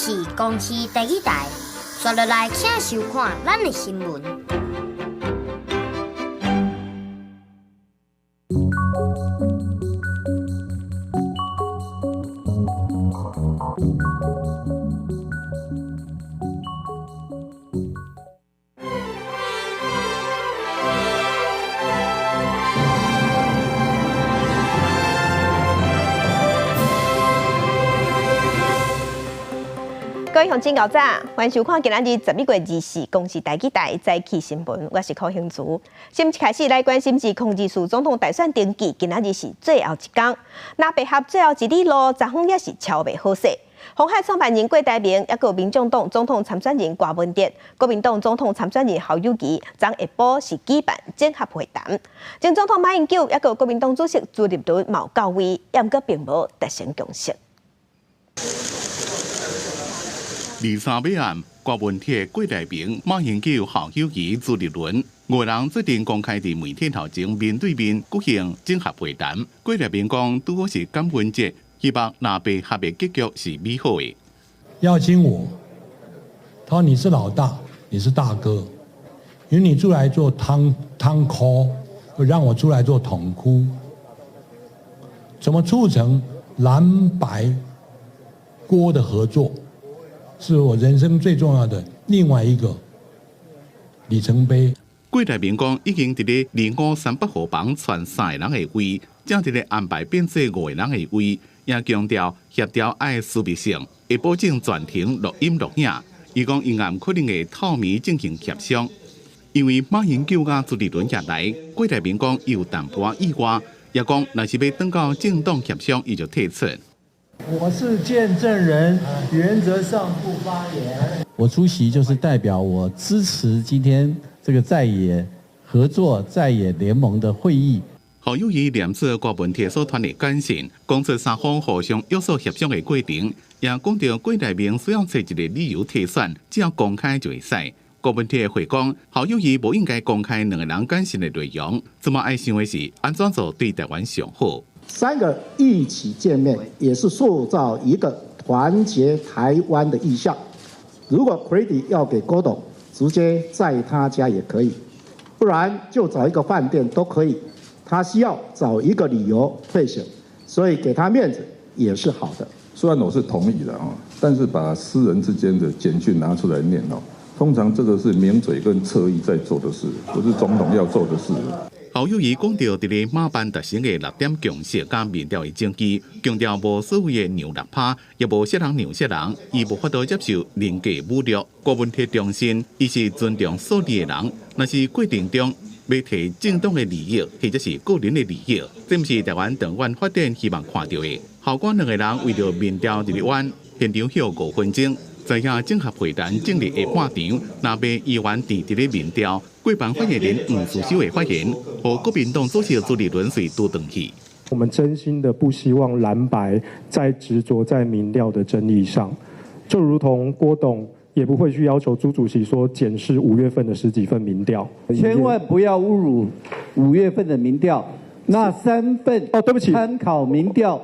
是公視第一台，刷落來請收看咱的新聞。各位鄉親早，歡迎收看今仔日11月24公視台語台早起新聞，我是柯興慈。先一開始來關心是2024總統大選登記，今仔日是最後一工，藍白合最後一里路，昨昏也是超袂好勢。鴻海創辦人郭台銘，抑閣民眾黨總統參選人郭文哲、國民黨總統參選人侯友宜，昨下晡是舉辦整合會談。前總統馬英九，抑閣國民黨主席朱立倫嘛有到位，抑毋過並無達成共識。23尾暗，郭文鐵、郭台銘、馬英九、侯友宜、朱立倫五人做陣公開佇媒體頭前面對面舉行整合會談。郭台銘講，拄好是感恩節，希望藍白合的結局是美好的。邀請我，他說你是老大，你是大哥，因為你出來做湯湯鍋，讓我出來做統箍，怎麼促成藍白郭的合作？是我人生最重要的另外一個里程碑。郭台銘講，已經佇咧2538號房傳三個人的位，正佇咧安排變做五個人的位，也強調協調愛私密性，會保證全程錄音錄影。伊講，伊毋可能會透明進行協商，因為馬英九佮朱立倫也來，郭台銘講有淡薄仔意外，也講若是欲轉到政黨協商，伊就退出。我是見證人，原則上不發言。我出席就是代表我支持今天這個在野合作、在野聯盟的會議。侯友宜連續郭文鐵所傳的簡訊，講出三方互相約束協商的過程，也講到郭台銘需要揣一個理由退選，只要公開就會使。郭文鐵回講，侯友宜無應該公開兩個人簡訊的內容，這麼愛想的是按怎做對台灣上好。三個一起見面，也是塑造一個團結台灣的意向。如果 credit 要給郭董，直接在他家也可以，不然就找一個飯店都可以。他需要找一個理由退選，所以給他面子也是好的。雖然我是同意的啊，但是把私人之間的簡訊拿出來念哦，通常這個是名嘴跟側翼在做的事，不是總統要做的事。侯友宜講到佇咧馬辦達成的六點共識佮民調的證據，強調無所謂的讓6%，也無啥人讓啥人，伊無法度接受人格侮辱。郭文鐵重申，伊是尊重數字的人，若是過程中欲提政黨的利益或者是個人的利益，這毋是台灣長遠發展希望看著的。侯郭兩個人為著民調佇咧冤，現場歇5分鐘。在遐整合會談正佇下半場，藍白議員佇咧民調，郭辦發言人黃士修的發言，予國民黨主席朱立倫隨拄轉去。我們真心的不希望藍白再執着在民調的爭議上，就如同郭董也不會去要求朱主席說檢視5月份的十幾份民調。千萬不要侮辱5月份的民調，那3份哦，對不起，參考民調。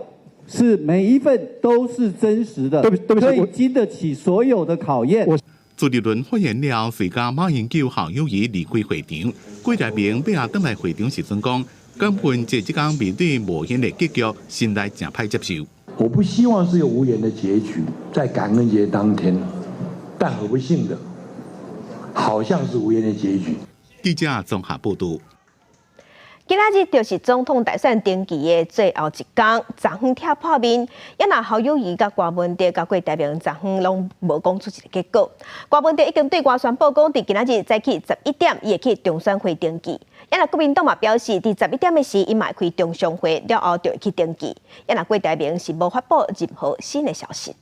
是每一份都是真實的，對不起，可以經得起所有的考驗。朱立倫發言了，隨佮馬英九、侯友宜離開會場。郭台銘欲仔轉來會場時陣講，感恩節這工面對無緣的結局，心內誠歹接受。我不希望是有無緣的結局，在感恩節當天，但很不幸的，好像是無緣的結局。記者綜合報導。今仔日就是總統大選登記的最後一工，昨昏拆破面，也若侯友宜佮郭文哲佮郭台銘昨昏攏無講出一個結果。郭文哲已經對外宣布講，佇今仔日早起11點，伊會去中選會登記。也若國民黨嘛表示，佇11點的時，伊嘛會開中常會，了後就會去登記。也若郭台銘是無發布任何新的消息。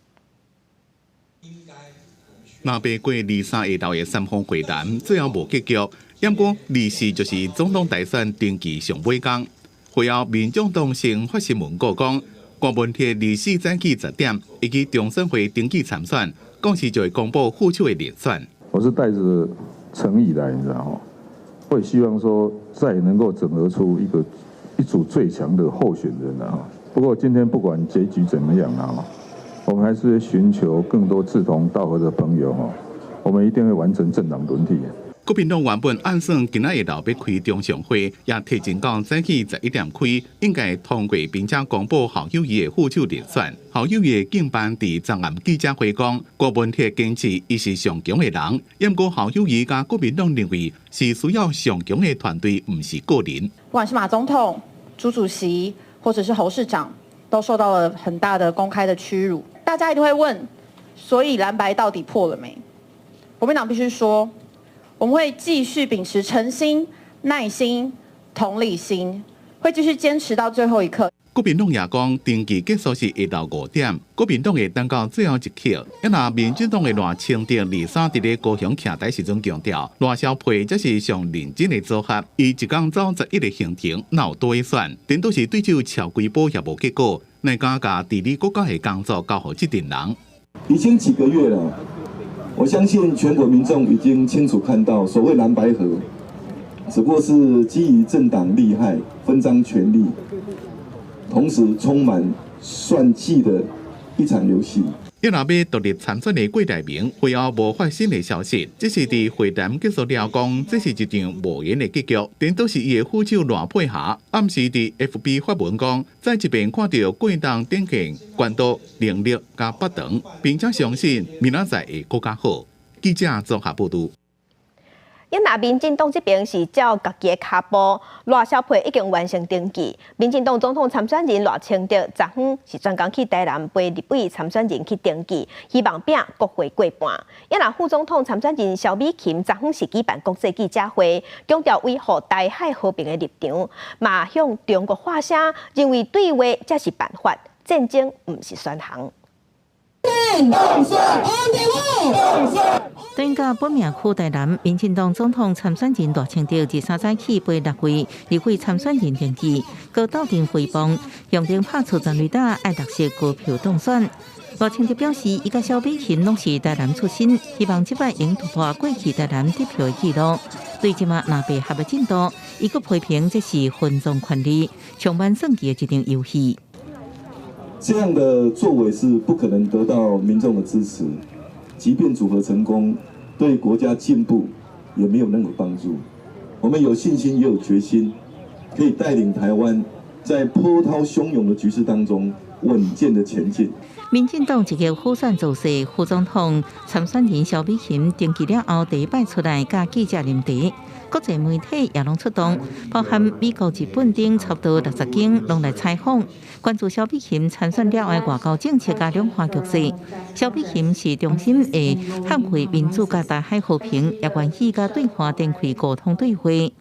藍白郭23下晝的三方會談，最後無結局。毋過，24就是總統大選登記上尾工。會後，民眾黨先發新聞稿講，郭文鐵24早起10點，會去中選會登記參選，講時就會公布副手的人選。我是帶著誠意來，你知道嗎？會希望說再能夠整合出一組最強的候選人啊。不過今天不管結局怎麼樣啊，我們還是會尋求更多志同道合的朋友哈，我們一定會完成政黨輪替。國民黨原本按算今仔下晝欲開中常會，也提前到早起11點開，應該通過並且公布侯友宜的副手人選。侯友宜競辦佇昨暗記者會講，郭文鐵堅持伊是上強的人，毋過侯友宜佮國民黨認為是需要上強的團隊，毋是個人。不管是馬總統、朱主席，或者是侯市長，都受到了很大的公開的屈辱。大家一定會問，所以藍白到底破了沒？國民黨必須說，我們會繼續秉持誠心、耐心、同理心，會繼續堅持到最後一刻。國民黨也講，登記結束是下晝5點，國民黨會等到最後一刻。啊，若民進黨的賴清德23佇咧高雄徛台時陣強調，賴蕭配才是上認真的組合。伊一工走11個行程，哪有多選？顛倒是對手喬幾波也無結果，哪敢共治理國家的工作交予這陣人？已經幾個月了。我相信全國民眾已經清楚看到，所謂藍白合，只不過是基於政黨利害、分贓權力，同時充滿算計的一場遊戲。伊若欲獨立參選的郭台銘，會後無發新的消息，只是佇會談結束了講，這是一場無緣的結局。顛倒是伊的副手賴佩霞，暗時佇 FB 發文講，再一遍看著郭董展現權度、能力佮腹長，並且相信明仔載會閣較好。記者綜合報導。因若民進黨這邊是照家己的跤步，賴蕭配已經完成登記。民進黨總統參選人賴清德昨昏是專工去台南陪立委參選人去登記，希望拼國會過半。也若副總統參選人蕭美琴昨昏是舉辦國際記者會，強調維護台海和平的立場，嘛向中國發聲，認為對話才是辦法，戰爭毋是選項。轉到本命區台南，民進黨總統參選人賴清德23早起陪六位立委參選人登記，閣鬥陣揮棒，用頂拍出全壘打，愛綠色高票當選。賴清德表示，伊佮蕭美琴攏是台南出身，希望這擺會突破過去台南得票的紀錄。對這馬藍白合的進度，伊閣批評這是分贓權力、充滿算計的一場遊戲。這樣的作為是不可能得到民眾的支持，即便組合成功，對國家進步也沒有任何幫助。我們有信心，也有決心，可以帶領台灣在波濤洶湧的局勢當中穩健的前進。民進黨一個輔選造勢，副總統參選人蕭美琴登記了後，第一擺出來佮記者啉茶，國際媒體也攏出動，包含美國、日本等差不多60間攏來採訪，關注蕭美琴參選了後的外交政策佮兩岸局勢。蕭美琴是衷心會捍衛民主佮台海和平，也願意佮對岸展開溝通對話。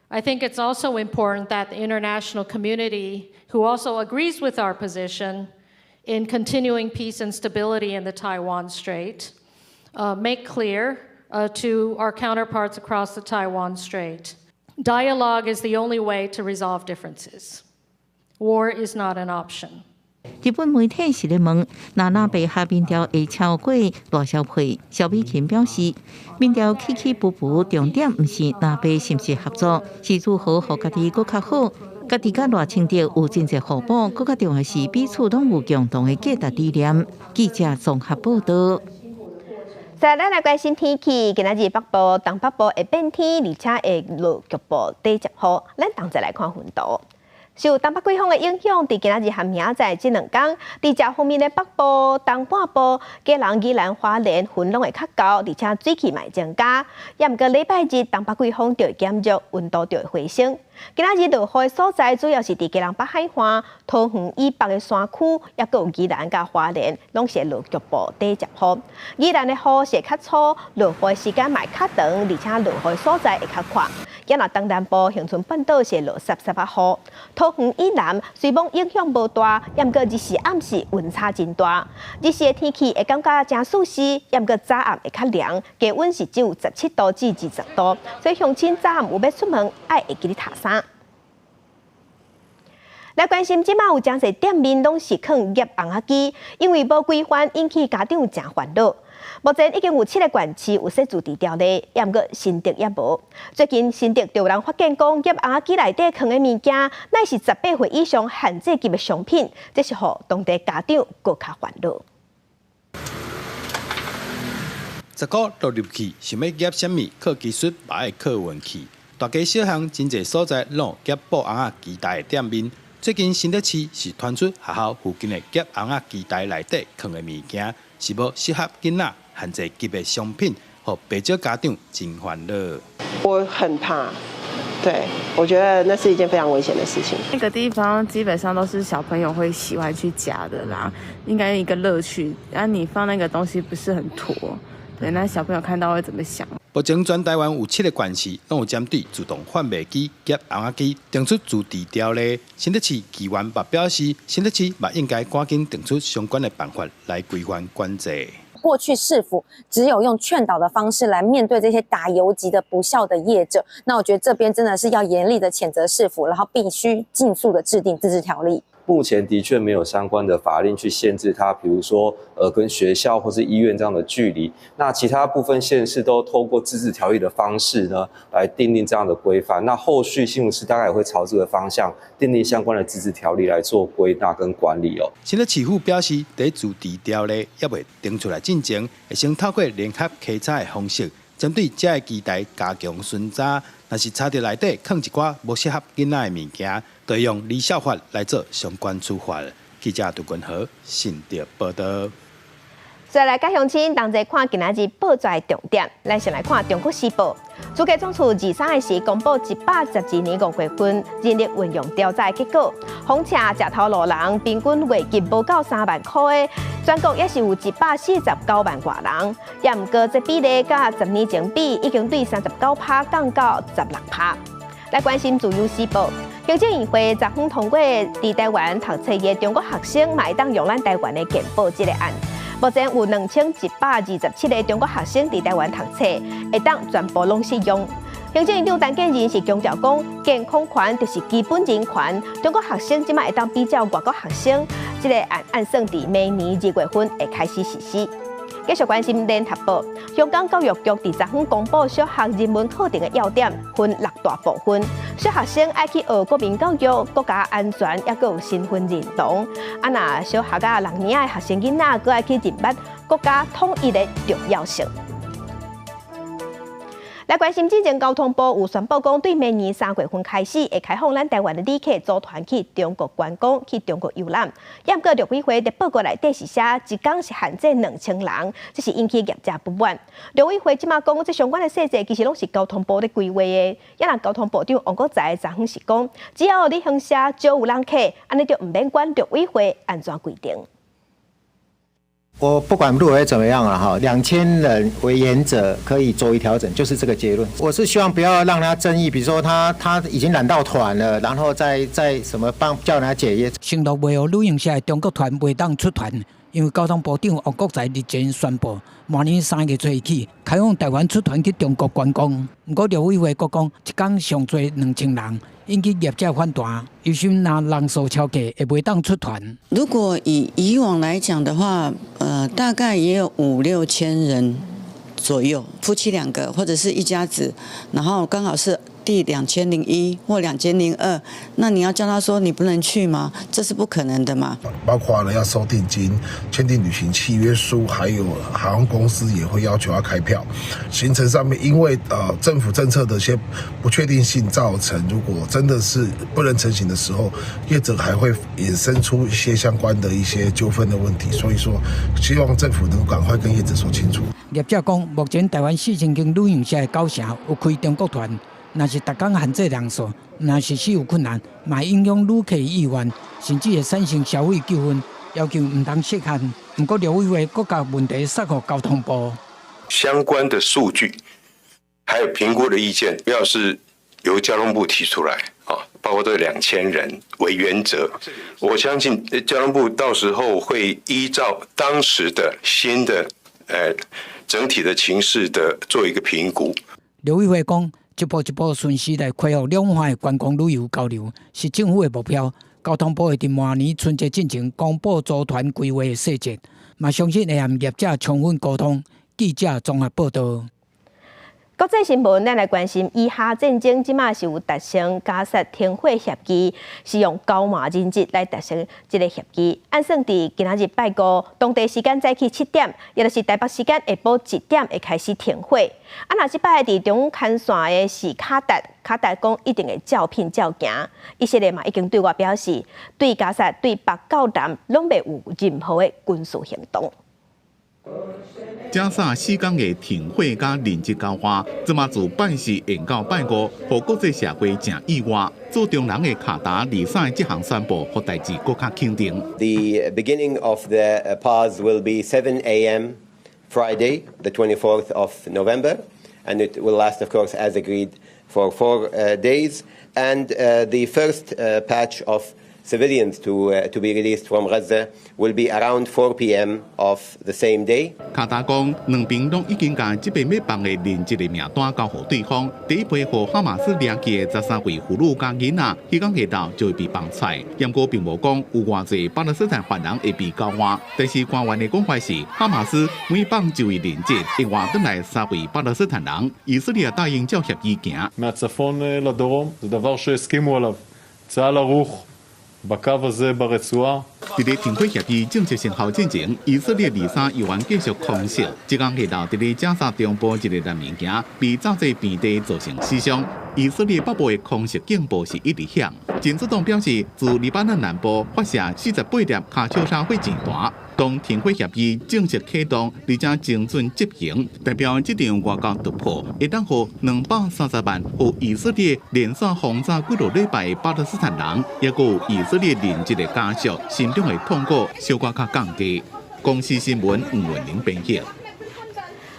I think it's also important that the international community, who also agrees with our position in continuing peace and stability in the Taiwan Strait, make clear to our counterparts across the Taiwan Strait. Dialogue is the only way to resolve differences. War is not an option. 日本媒體是咧問，若藍白合民調會超過賴蕭配？蕭美琴表示，民調起起伏伏，重點毋是藍白是毋是合作，是如何予家己閣較好。家己佮賴清德有真濟互補，閣較重要是彼此攏有共同的價值理念。記者綜合報導。再來，咱來關心天氣，今仔日北部、東北部會變天，而且會落局部短暫雨。咱同齊來看雲圖。受東北季風的影響，佇今仔日和明仔載這兩工，佇遮方面的北部、東半部、基隆、宜蘭、花蓮，雲攏會較厚，而且水汽嘛會增加。也毋過禮拜日東北季風就會減弱，溫度就會回升。今仔日落雨的所在主要是佇基隆北海岸、桃園以北的山區，抑閣有宜蘭佮花蓮，攏是會落局部短暫雨。宜蘭的雨是會較粗，落雨的時間嘛會較長，而且落雨的所在會較闊。也若東南部恆春半島是會落濕濕仔雨。桃園以南雖罔影響無大，也毋過日時暗時溫差真大。日時的天氣會感覺誠舒適，也毋過早暗會較涼，低溫是只有17度至20度，所以鄉親早暗有欲出門，愛會記得疊衫。來關心，這馬有誠濟店面攏是囥醃尪仔機，因為無規範，引起家長誠煩惱。目前已經有七個縣市有設自治條例，也毋過新竹猶無。最近新竹就有人發現講，醃尪仔機內底囥的物件，乃是18歲以上限制級的商品，這是予當地家長閣較煩惱。10箍落入去，想欲夾啥物，靠技術嘛愛靠運氣。大街小巷真濟所在攏有夾布尪仔機台的店面。最近新竹市是傳出學校附近的夾尪仔機台內底囥的物件是無適合囡仔限制級的商品，予不少家長真煩惱。我很怕，對，我覺得那是一件非常危險的事情。那個地方基本上都是小朋友會喜歡去夾的啦，應該一個樂趣。然後你放那個東西不是很妥，對，那小朋友看到會怎麼想？目前全台灣有七個縣市攏有針對自動販賣機、夾尪仔機定出自治條例。新竹市議員嘛表示，新竹市嘛應該趕緊定出相關的辦法來規範管制。過去市府只有用勸導的方式來面對這些打游擊的不肖的業者，那我覺得這邊真的是要嚴厲的譴責市府，然後必須盡速的制定自治條例。目前的確沒有相關的法令去限制它，比如說，跟學校或是醫院這樣的距離。那其他部分縣市都透過自治條例的方式呢，來訂定這樣的規範。那後續新竹市大概也會朝這個方向訂定相關的自治條例來做歸納跟管理哦。新竹市府表示，佇自治條例猶未定出來進前，會先透過聯合稽查的方式，針對這个機台加強巡查。若是查著內底囥一寡無適合囡仔的物件，就用兒少法來做相關處罰。記者杜君和新竹報道。再來，佮鄉親同齊看今仔日報紙的重點。咱先來看《中國時報》，主計總處23的時公布112年5月份人力運用調查的結果，訪車食頭路人平均月入無夠3萬箍的，全國也是有149萬外人。也毋過這比例佮10年前比，已經對39%降到16%。來關心《自由時報》，行政院會昨昏通過佇台灣讀冊的中國學生嘛會當用咱台灣的健保這个案。目前有2127个中國學生佇台灣讀冊，會當全部攏適用。行政院長陳建仁是強調講，健康權就是基本人權。中國學生這擺會當比照外國學生，這个案按算佇明年2月份會開始實施。繼續關心聯合報，香港教育局佇昨昏公布小學人文課程的要點，分六大部分。小學生愛去學國民教育、國家安全，抑閣有身份認同。啊，若小學仔六年的學生囡仔，閣愛去認捌國家統一的重要性。來關心之前，交通部有宣布講，對明年3月份開始，會開放咱台灣的旅客組團去中國觀光、去中國遊覽。毋過陸委會佇報告內底是寫，一工是限制2000人，這是引起業者不滿。陸委會這馬講，這相關的細節其實攏是交通部咧規劃的。也若交通部長王國材昨昏是講，只要旅行社招有人客，按呢就毋免管陸委會按怎規定。我不管陸委會怎麼樣了哈，2000人為原則可以做一調整，就是這個結論。我是希望不要讓他爭議，比如說他已經攬到團了，然後再什麼幫叫人家解約。承諾袂予旅行社的中國團袂當出團，因為交通部長王國材日前宣布，明年3月初起開放台灣出團去中國觀光。毋過陸委會閣講，一工上濟2000人，引起業者反彈，憂心若人數超過，會袂當出團。如果以以往來講的話，大概也有五六千人左右，夫妻兩個或者是一家子，然後剛好是第2001或2002，那你要叫他說你不能去嗎？這是不可能的嘛。包括了要收定金、簽訂旅行契約書，還有航空公司也會要求要開票。行程上面，因為政府政策的一些不確定性造成，如果真的是不能成行的時候，業者還會衍生出一些相關的一些糾紛的問題。所以說，希望政府能夠趕快跟業者說清楚。業者講，目前台灣4000間旅行社的九成有開中國團。若是逐工限制人數，若實施有困難，嘛會影響旅客意願，甚至會產生消費糾紛，要求毋通設限。毋過陸委會閣共問題煞予交通部。相關的數據，還有評估的意見，要是由交通部提出來，啊，包括這2000人為原則，我相信交通部到時候會依照當時的新的整體的情勢的做一個評估。陸委會講，一步一步順勢來恢復兩岸的觀光旅遊交流，是政府的目標。交通部會佇明年春節進前公布組團規劃的細節，嘛相信會和業者充分溝通。記者綜合報道。國際新聞，咱來關心以哈戰爭，這馬是有達成加薩停火協議，是用交換人質來達成這个協議。按算佇今仔日拜五當地時間早起7點，也就是台北時間下晡1點會開始停火。啊，若這擺佇中牽線的是卡達，卡達講一定會照片照行。以色列嘛已經對外表示，對加薩對北到南攏袂有任何的軍事行動。加薩4工的停火佮人質交換，這馬自拜四延到拜五，予國際社會誠意外。做中人的卡達23這項宣布，予代誌閣較肯定。 The beginning of the pause will be 7 a.m. Friday, the 24th of November, and it will last, of course, as agreed, for 4 days. And the first batch of civilians to be released from Gaza will be around 4 p.m. of the same day. 卡達講，兩邊攏已經共這擺欲放的人質的名單交予對方。第一批予哈馬斯掠去的13位婦女佮囡仔，彼工下晝就會被放出來。毋過並無講有偌濟巴勒斯坦犯人會被交換。但是官員的講法是，哈馬斯每放一位人質，會換轉來三位巴勒斯坦人。以色列答應照協議行。 מהצפון לדרום, זה דבר שהסכימו עליו. צה"ל ערוך בקו הזה ברצועה. 佇咧停火協議正式生效進前，以色列23猶原繼續空襲。這工下晝佇咧加薩中部一個難民營被炸做平地，造成死傷。以色列北部的空襲警報是一直響。真主黨表示，自黎巴嫩南部發射48粒卡秋莎火箭彈。當停火協議正式啟動，而且精準執行，代表這場外交突破會當予230萬予以色列連續轟炸幾落禮拜巴勒斯坦人，抑閣有以色列人質的家屬心中的痛苦，小可較降低。公視新聞吳文玲編譯。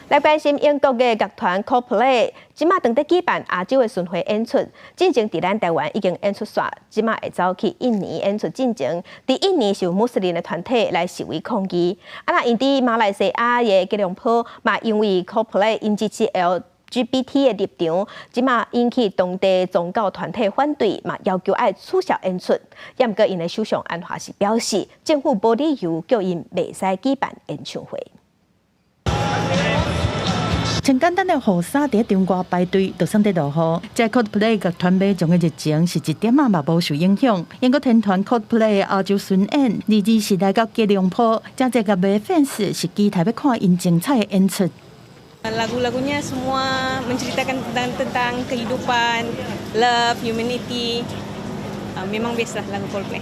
來關心英國的樂團 Coldplay，這馬正佇舉辦亞洲的巡迴演出，進前佇咱台灣已經演出煞，這馬會走去印尼演出進前，佇印尼是有穆斯林的團體來示威抗議，啊若𪜶佇馬來西亞的吉隆坡嘛，因為 Coldplay 𪜶支持 LGBT 的立場，這馬引起當地宗教團體反對，嘛要求愛取消演出。毋過𪜶的首相安華是表示，政府無理由叫𪜶袂使舉辦演唱會。穿簡單的雨衫佇場外排隊，就算佇落雨。這 Coldplay 樂團迷眾的熱情是一點仔嘛無受影響。英國天團 Coldplay 亞洲巡演，22是來到吉隆坡，誠濟樂迷 fans 是期待欲看𪜶精彩的演出。 Lagu-lagunya semua menceritakan tentang kehidupan, love, humanity. Memang best lah lagu Coldplay.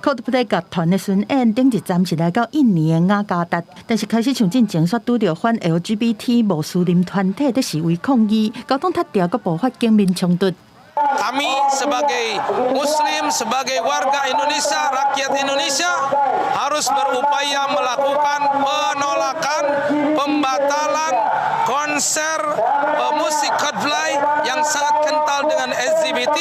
Coldplay 樂團的巡演頂一站是來到印尼的雅加達，但是開始唱進前，煞拄著反 LGBT 穆斯林團體佇示威抗議，交通塞著，閣爆發警民衝突。 Kami sebagai Muslim, sebagai warga Indonesia, rakyat Indonesia harus berupaya melakukan penolakan pembatalan konser musik Coldplay yang sangat kental dengan LGBT.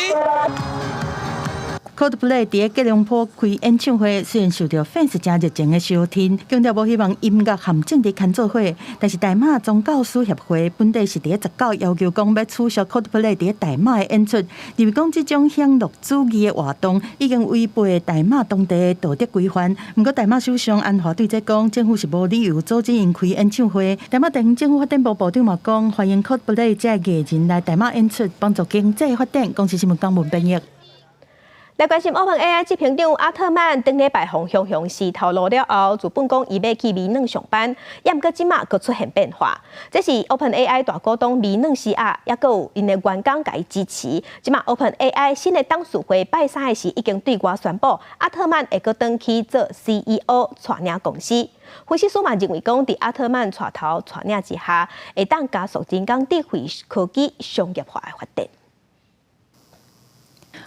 Coldplay 佇吉隆坡開演唱會，雖然受到 fans 誠熱情的收聽，強調無希望音樂和政治牽做伙，但是大馬宗教師協會本底是佇19要求講欲取消 Coldplay 佇大馬的演出，認為講這種享樂主義的活動已經違背大馬當地的道德規範。毋過大馬首相安華對這講，政府是無理由阻止𪜶開演唱會。大馬地方政府發展部部長嘛講，歡迎 Coldplay 這个藝人來大馬演出，幫助經濟發展。公視新聞江文編譯。來關心 OpenAI 執行長阿特曼頂禮拜予雄雄死頭路了後，自本講伊欲去微軟上班，也毋過這馬閣出現變化。這是 OpenAI 大股東微軟西亞，抑閣有𪜶的員工共伊支持。這馬 OpenAI 新的董事會拜三的時已經對外宣布，阿特曼會閣轉去做 CEO，帶領公司。分析師嘛認為講，佇阿特曼帶頭帶領之下，會當加速人工智慧科技商業化的發展。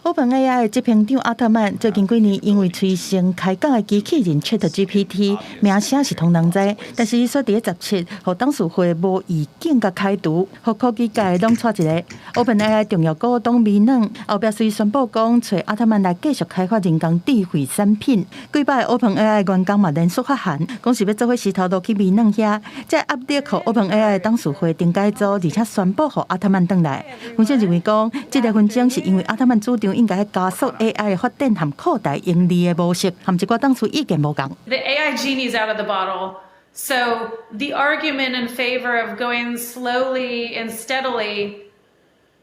OpenAI 的執行長阿特曼最近幾年因為催生開講的機器人 ChatGPT 名聲是通人知，但是伊煞佇咧17，予董事會無意見共開除，予科技界攏掣一个。OpenAI 重要股東微軟後壁隨宣布講，揣阿特曼來繼續開發人工智慧產品。幾擺 OpenAI 員工嘛連續發函，講是欲做伙死頭路去微軟遐，這壓力予 OpenAI 董事會定改組，而且宣布予阿特曼轉來。分析認為講，這個紛爭是因為阿特曼主張應該加速 AI 的發展和擴大盈利的模式，和一寡董事意見無仝。 The AI genie is out of the bottle. So the argument in favor of going slowly and steadily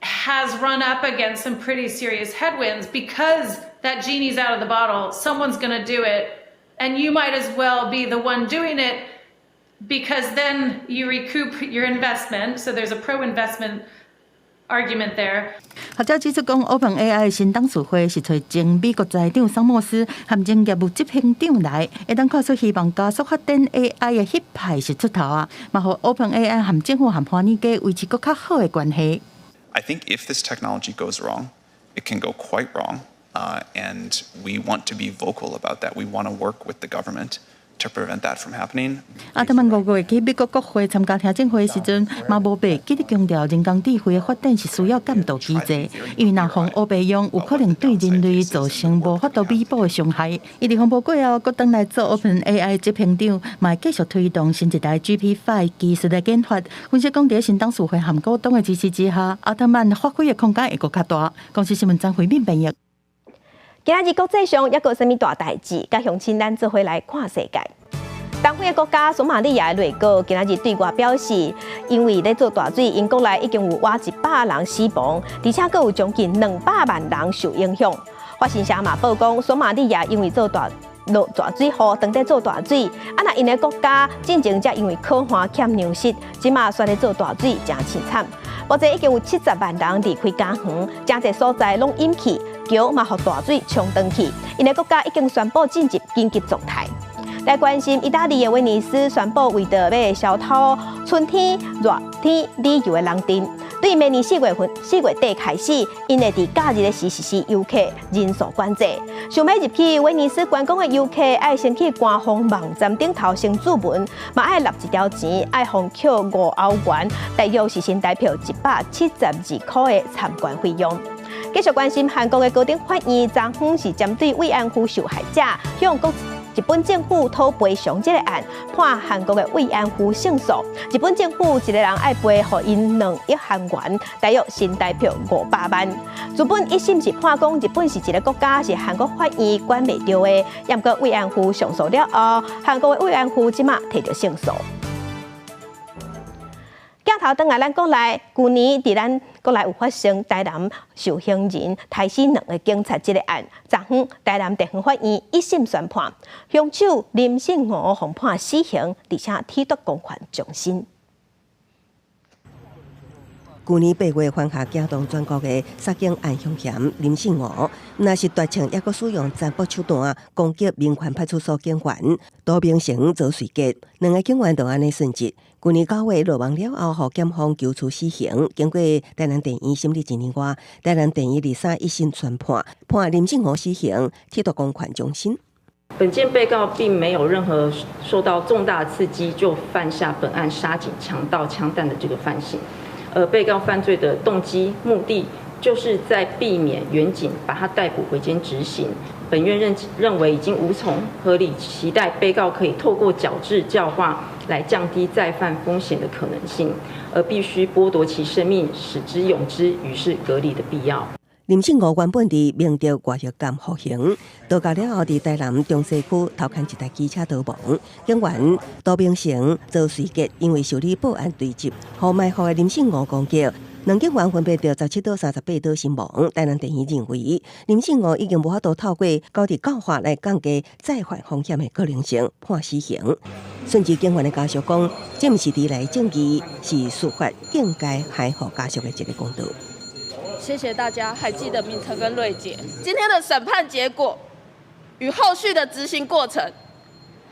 has run up against some pretty serious headwinds because that genie's out of the bottle. Someone's going to do it, and you might as well be the one doing it because then you recoup your investment. So there's a pro investment argument there. 學者指出講，OpenAI 新董事會是揣前美國財長桑莫斯和前業務執行長來，會當看出希望加速發展 AI 的彼派是出頭啊，嘛予 OpenAI 和政府和華爾街維持閣較好的關係。 I think if this technology goes wrong, it can go quite wrong, and we want to be vocal about that. We want to work with the government to prevent that from happening. 阿特曼5月去美國國會參加聽證會時陣，嘛無袂記得強調人工智慧的發展是需要監督機制，因為若予烏白用，有可能對人類造成無法度彌補的傷害。伊佇風波過後，閣轉來做 OpenAI 執行長，嘛會繼續推動新一代 GPT-5 技術的研發。分析講，佇新董事會和股東的支持之下，阿特曼發揮的空間會閣較大。公視新聞張惠敏編譯。今仔日國際上猶閣有啥物大代誌？佮鄉親咱做伙來看世界。東非的國家索馬利亞的內閣今仔日對外表示，因為咧做大水，𪜶國內已經有倚100人死亡，而且閣有將近200萬人受影響。法新社嘛報講，索馬利亞因為做大落大水雨，當地做大水，啊若𪜶的國家進前才因為苦旱欠糧食，這馬煞咧做大水，誠淒慘。目前已經有70萬人離開家園，誠濟所在攏淹去，橋嘛予大水沖斷去。𪜶的國家已經宣布進入緊急狀態。來關心意大利的威尼斯宣布，為著欲消除春天熱天旅遊的人陣，對明年4月份4月底開始，𪜶會佇假日的時實施遊客人數管制。想欲入去威尼斯觀光的遊客，愛先去官方網站頂頭先註文，嘛愛納一條錢，愛予扣5歐元，大約是新台幣172塊的參觀費用。繼續關心韓國的高等法院，昨昏是針對慰安婦受害者向國日本政府討賠償這個案，判韓國的慰安婦勝訴。日本政府一個人愛賠予𪜶2億韓元，大約新台幣500萬。日本一審是判講日本是一個國家，是韓國法院管袂著的。毋過慰安婦上訴了後，韓國的慰安婦這馬提著勝訴。鏡頭轉來咱國內，舊年佇咱國內有發生台南受刑人刣死兩个警察這个案，昨昏台南地方法院一審宣判，兇手林姓吳予判死刑，而且褫奪公權終身。舊年8月犯下驚動全國的殺警案兇嫌林姓吳，若是奪槍，猶閣使用殘暴手段攻擊民權派出所警員杜明成遭隨結，兩个警員就按呢殉職。舊年9月落網了後，予檢方求處死刑。經過台南地院審理一年外，台南地院23一審宣判，判林姓吳死刑，褫奪公權終身。本件被告並沒有任何受到重大刺激就犯下本案殺警、強盜、槍彈的這個犯行，而被告犯罪的動機目的，就是在避免員警把他逮捕回監執行。本院認為已經無從合理期待被告可以透過矯治教化來降低再犯風險的可能性，而必須剝奪其生命，使之永之，與世隔離的必要。林姓吳原本佇明德外役監服刑，逃獄了後，佇台南中西區偷牽一台機車逃亡。警員杜明成遭隨結，因為受理報案追緝，予埋伏的林姓吳攻擊。兩警員分別著17刀、38刀身亡。台南地院認為，林姓吳已經無法度透過矯治教化來降低再犯風險的可能性，判死刑。殉職警員的家屬講，這毋是遲來正義，是司法應該還予家屬的一个公道。謝謝大家還記得明成跟瑞杰。今天的審判結果與後續的執行過程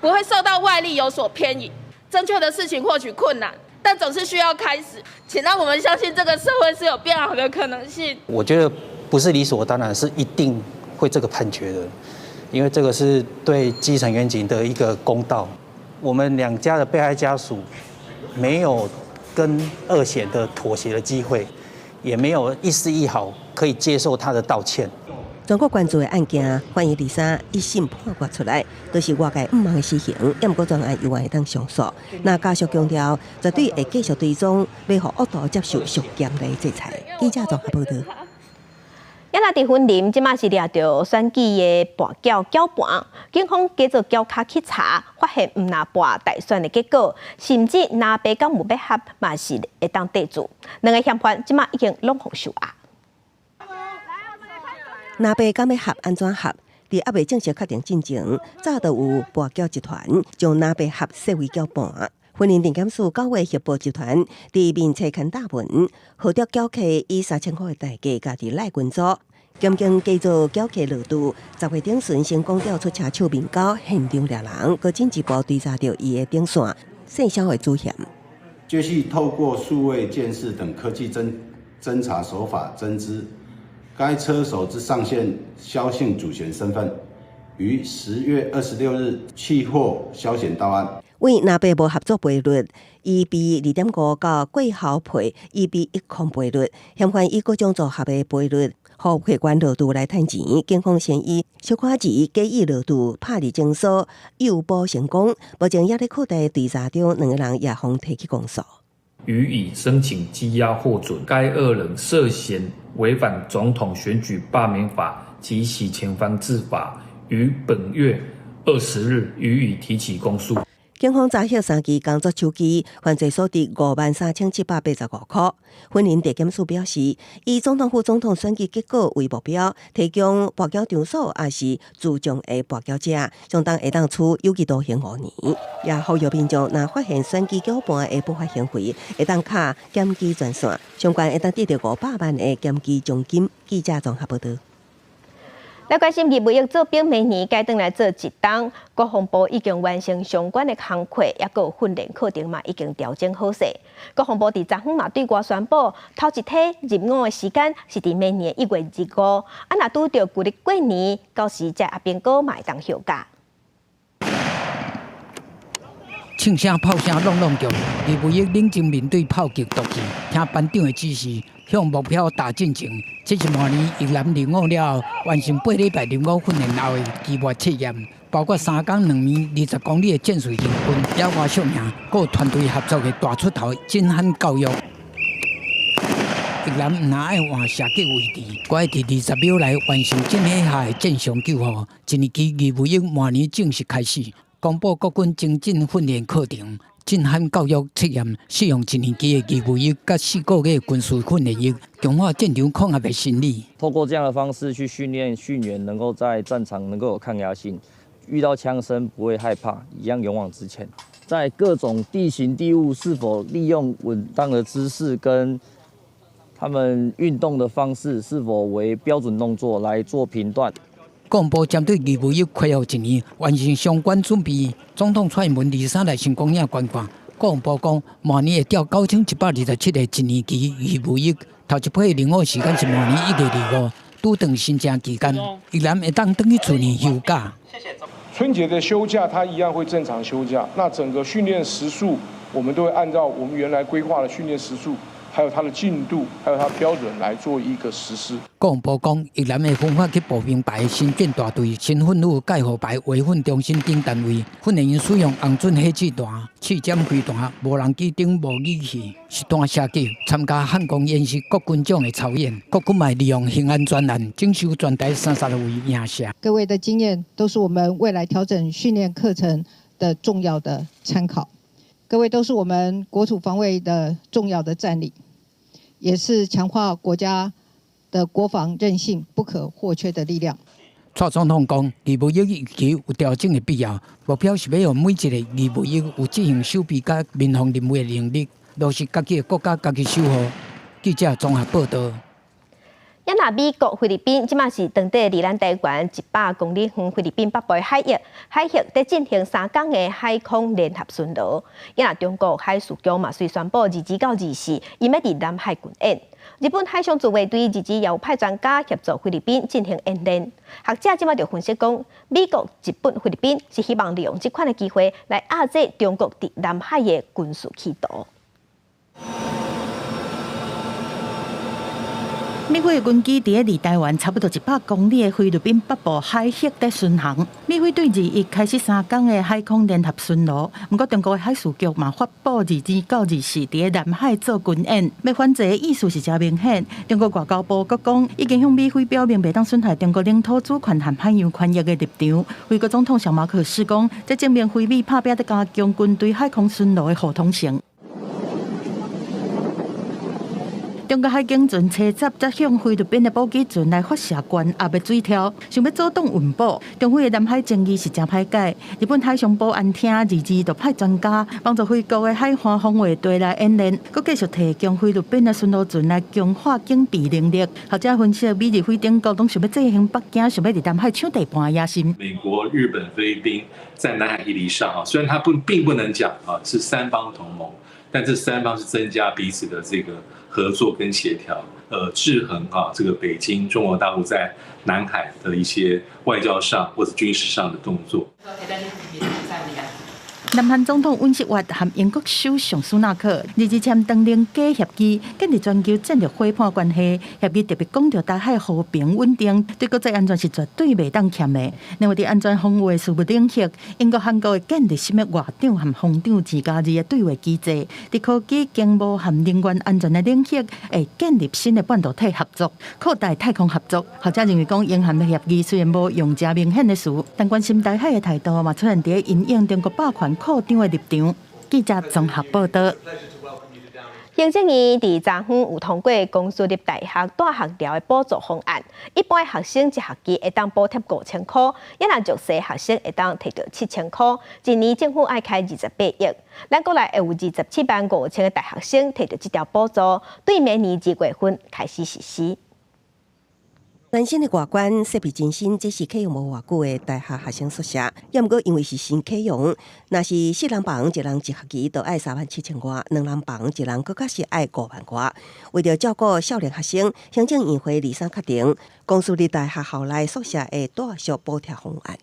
不會受到外力有所偏移。正確的事情或許困難，但總是需要開始。請讓我們相信這個社會是有變好的可能性。我覺得不是理所當然，是一定會這個判決的，因為這個是對基層員警的一個公道。我們兩家的被害家屬沒有跟惡嫌的妥協的機會，也沒有一絲一毫可以接受他的道歉。全國關注的案件，法院23一審判決出來，都是外界毋望的死刑，毋過全案猶原會當上訴。那家屬強調，絕對會繼續追蹤，欲予惡徒接受上嚴厲制裁。記者綜合報道。啊若佇雲林，這馬是掠著選舉的跋筊攪盤，警方加做攪跤去查，發現毋若跋大選的結果，甚至藍白敢有欲合，嘛是會當綴住。兩个嫌犯這馬已經攏予收押。藍白敢欲合，按怎合？佇猶未正式確定進前，早就有跋筊集團將藍白合說為攪盤。雲林地檢署9月協報集團佇面冊牽大文，號召攪客以3000箍的代價，家己賴群組，檢警繼續攪客落肚，10月頂旬成功調出車手面交現場掠人，閣進一步追查著伊的頂線姓蕭的主嫌。接續透過數位監視等科技偵查手法偵知該車手之上線蕭姓主嫌身份，於10月26日緝獲蕭嫌到案。為藍白無合作賠率，1比2.5到過後賠1比1.0賠率，嫌犯以各種組合的賠率，予客觀落注來趁錢。警方先以小可錢假意落注拍入偵搜，誘捕成功。目前也咧擴大追查中，兩個人也予提起公訴。予以申請羈押獲准，該二人涉嫌違反總統選舉罷免法及洗錢防制法，於本月20日予以提起公訴。警方查獲三支工作手機，犯罪所得53,785箍。雲林地檢署表示，以總統府總統選舉結果為目標，提供跋筊場所抑是助將的跋筊者，相當會當處有期徒刑5年。也呼籲民眾，若發現選舉攪盤的不法行為，會當敲檢舉專線，相關會當得著500萬的檢舉獎金。記者綜合報導。來關心預備役做兵明年改轉來做一冬，國防部已經完成相關的工課，抑閣有訓練課程嘛已經調整好勢。國防部佇昨昏嘛對外宣布，頭一梯入伍的時間是佇明年1月25，啊若拄著舊曆過年，到時這阿兵哥嘛會當休假。槍聲炮聲挵挵叫，預備役冷靜面對炮擊毒氣，聽班長的指示，向目標打進前。這是明年役男入伍了後，完成8禮拜入伍訓練後的期末測驗，包括3工2暝20公里的戰術行軍、野外宿營，閣有團隊合作的大出頭震撼教育。役男毋但愛換射擊位置，閣愛佇20秒內完成戰火下的戰傷救護。一年期預備役明年正式開始。公布國軍精進訓練課程、震撼教育測驗，使用一年期的預備役佮4個月軍事訓練役，強化戰場抗壓的心理。透過這樣的方式去訓練訓員，能夠在戰場能夠有抗壓性，遇到槍聲不會害怕，一樣勇往直前。在各種地形地物是否利用穩當的姿勢跟他們運動的方式是否為標準動作來做評斷。國防部針對預備役恢復一年，完成相關準備。總統蔡英文23來成功嶺觀看。國防部講，明年會調9127個一年期預備役，頭一批入伍時間是明年1月25，拄轉新正期間，役男會當轉去厝裡休假。春節的休假，他一樣會正常休假。那整個訓練時數，我們都會按照我們原來規劃的訓練時數，還有它的進度，還有它標準來做一個實施。國防部講，役男會分發去步兵排、新建大隊、新訓府、蓋護排、維訓中心等單位，訓練營使用紅準火箭彈、刺針飛彈、無人機等模擬器，實彈射擊，參加漢光演習各軍種的操演。國軍嘛利用興安專案，徵收全台36位營舍。各位的經驗都是我們未來調整訓練課程的重要的參考。各位都是我們國土防衛的重要的戰力，也是強化國家的國防韌性不可或缺的力量。蔡總統講，預備役役期有調整的必要，目標是欲予每一个預備役有執行守備佮民防任務的能力，落實家己的國家，家己守護。記者綜合報導。啊若美國、菲律賓這馬是當地離咱台灣100公里遠菲律賓北部海域佇進行3工的海空聯合巡邏。啊若中國海事局嘛，隨宣布22到24，伊欲佇南海軍演。日本海上自衛隊日前也有派專家協助菲律賓進行演練。學者這馬就分析講，美國、日本、菲律賓是希望利用這款的機會來遏制中國佇南海的軍事企圖。美菲的軍機佇咧離台灣差不多100公里的菲律賓北部海域佇巡航。美菲對21開始3工的海空聯合巡邏，毋過中國的海事局嘛發布22到24佇咧南海做軍演，欲反制的意思是誠明顯。中國外交部閣講，已經向美菲表明袂當損害中國領土主權和海洋權益的立場。菲國總統小馬可斯講，這證明菲美拍拚佇加強軍隊海空巡邏的互通性。中國海警船車載則向菲律賓的補給船來發射懸壓的水柱，想欲阻擋運補。中菲的南海爭議是誠歹解。日本海上保安廳22就派專家幫助菲國的海岸防衛隊來演練，閣繼續提供菲律賓的巡邏船來強化警備能力。學者分析，美日菲等國攏想欲制衡北京，想欲佇南海搶地盤的野心。美國、日本、菲律賓在南海議題上啊，雖然他不並不能講啊是三方同盟，但這三方是增加彼此的這個合作跟協調，制衡啊，這個北京中國大陸在南海的一些外交上或者軍事上的動作。南韓總統尹錫悅和英國首相蘇納克22簽當凌家協議，建立全球戰略夥伴關係。協議特別講著台海和平穩定，對國際安全是絕對袂當欠的。另外，佇安全防衛事務領域，英國、韓國會建立啥物外長和防長2+2的對話機制。佇科技、經貿和能源安全的領域，會建立新的半導體合作，擴大太空合作。學者認為講，英韓的協議雖然無用誠明顯的詞，但關心台海的態度嘛出現佇因應中國霸權擴張的立場。記者綜合報導。行政院佇昨昏有通過公私立大學蹛學寮的補助方案，一般學生一學期會當補貼5000箍，抑若弱勢學生會當提著7000箍。一年政府愛開28億，咱國內會有27萬5千个大學生提著這條補助，對明年2月份開始實施。全新的外觀設備真新，這是啟用無偌久的大學學生宿舍。猶毋過因為是新啟用，若是四人房一人一學期就愛3萬7千外，兩人房一人閣較是愛5萬外。為著照顧少年學生，行政院會23確定公私立大學校內宿舍的住宿補貼方案。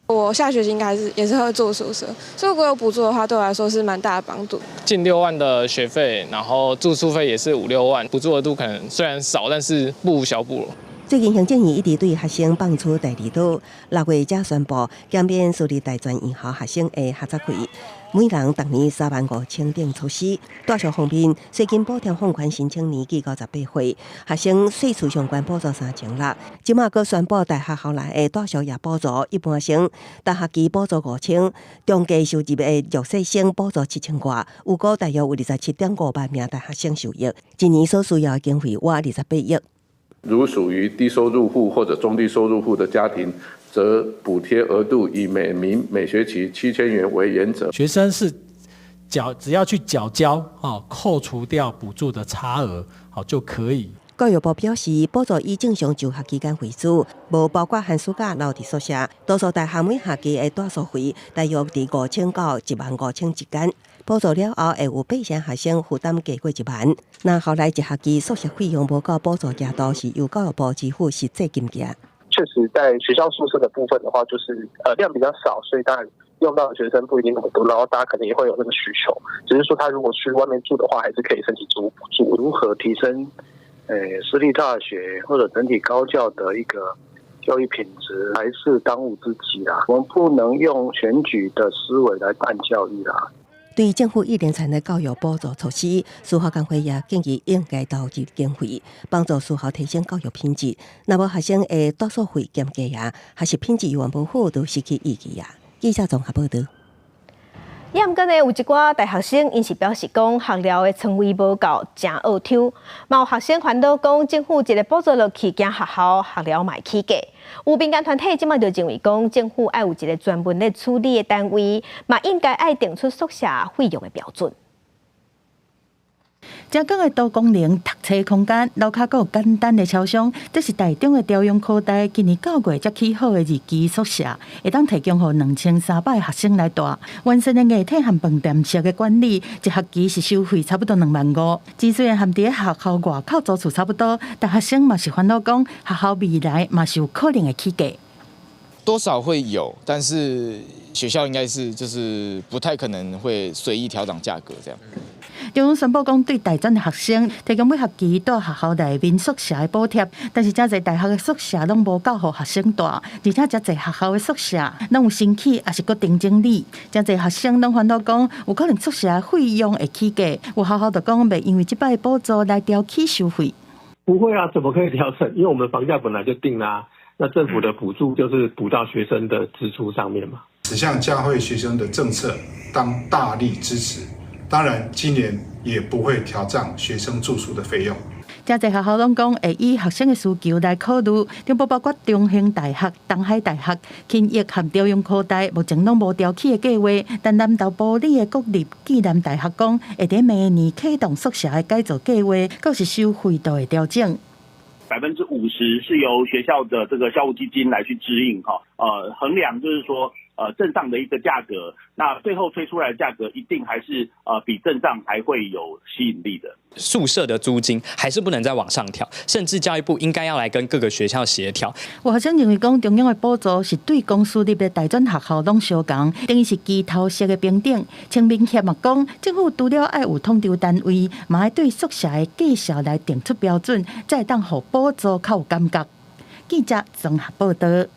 我下學期應該是也是會住宿舍，所以如果有補助的話，對我來說是蠻大的幫助。近6萬的學費，然後住宿費也是五六萬，補助額度可能雖然少，但是不無小補。最近行政院一直對學生放出大禮包，6月才宣布減免私立大專院校學生的學雜費，每人逐年3萬5千等措施。住宿方面，稅金補貼放寬申請年紀到18歲，學生稅厝相關補助3600。這馬閣宣布大學校內的住宿也補助一般生，逐學期補助5000，中低收入的弱勢生補助7000外，預估大約有27.5萬名大學生受益，一年所需要的經費約28億。如屬於低收入戶或者中低收入戶的家庭，則補貼額度以每名每學期7000元為原則。學生是繳，只要去繳交哦，扣除掉補助的差額，好就可以。教育部表示，補助以正常就學期間為主，無包括寒暑假留佇宿舍。多數大學每學期的住宿費大約佇5000到1萬5千之間。補助了後，會有八成學生負擔低過1萬。若後來一學期宿舍費用無夠補助額度，是由教育部支付實際金額。確實，在學校宿舍的部分的話，就是量比較少，所以當然用到的學生不一定那麼多，然後大家可能也會有那個需求。只是說，他如果去外面住的話，還是可以申請住屋補助。如何提升私立大學或者整體高教的一個教育品質，還是當務之急啦。我們不能用選舉的思維來辦教育啦。對政府一連串的教育補助措施，私校工會也建議應該投入經費，幫助私校提升教育品質。若無學生的住宿費減低啊，學習品質猶原無好，都失去意義啊。記者綜合報導。也毋過呢，有一寡大學生，𪜶是表示講學寮的床位無夠，誠僫抽。嘛有學生煩惱講，政府一个補助落去，驚學校學寮嘛會起價。有民間團體這馬就認為講，政府愛有一个專門咧處理的單位，嘛應該愛定出宿舍費用的標準。正港的多功能讀冊空間，樓跤閣有簡單的超商，這是台中的朝陽科大今年9月才起好的二期宿舍，會當提供予2300个學生來蹛。完善的硬體和飯店式的管理，一學期是收費差不多2萬5。雖然和佇咧學校外口租厝差不多，但學生嘛是煩惱講，學校未來嘛是有可能會起價。多少會有，但是學校應該是就是不太可能會隨意調漲價格這樣。中央宣布講，對大專的學生提供每學期蹛學校內面宿舍的補貼，但是誠濟大學的宿舍攏無夠予學生蹛，而且誠濟學校的宿舍攏有新起，抑是閣重整理，誠濟學生攏煩惱講，有可能宿舍費用會起價。有學校就講，袂因為這擺的補助來調起收費。不會啊，怎麼可以調整？因為我們房價本來就定啦，那政府的補助就是補到學生的支出上面嘛。此項嘉惠學生的政策，當大力支持。當然，今年也不會調漲學生住宿的費用。誠濟學校攏講會以學生的需求來考慮，中部包括中興大學、東海大學、勤益和朝陽科大，目前攏無調起的計劃。但南投埔里的國立暨南大學講，會佇明年啟動宿舍的改造計劃，閣是收費度的調整。 50%是由學校的這個校務基金來去支應，哈，衡量就是說，鎮上的一個價格，那最後推出來的價格一定還是比鎮上還會有吸引力的。宿舍的租金還是不能再往上調，甚至教育部應該要來跟各個學校協調。有學生認為講，中央的補助是對公私立的大專學校攏相仝，等於是齊頭式的平等。青民協嘛講，政府除了愛有統籌單位，嘛愛對宿舍的價數來定出標準，才會當予補助較有感覺。記者綜合報道。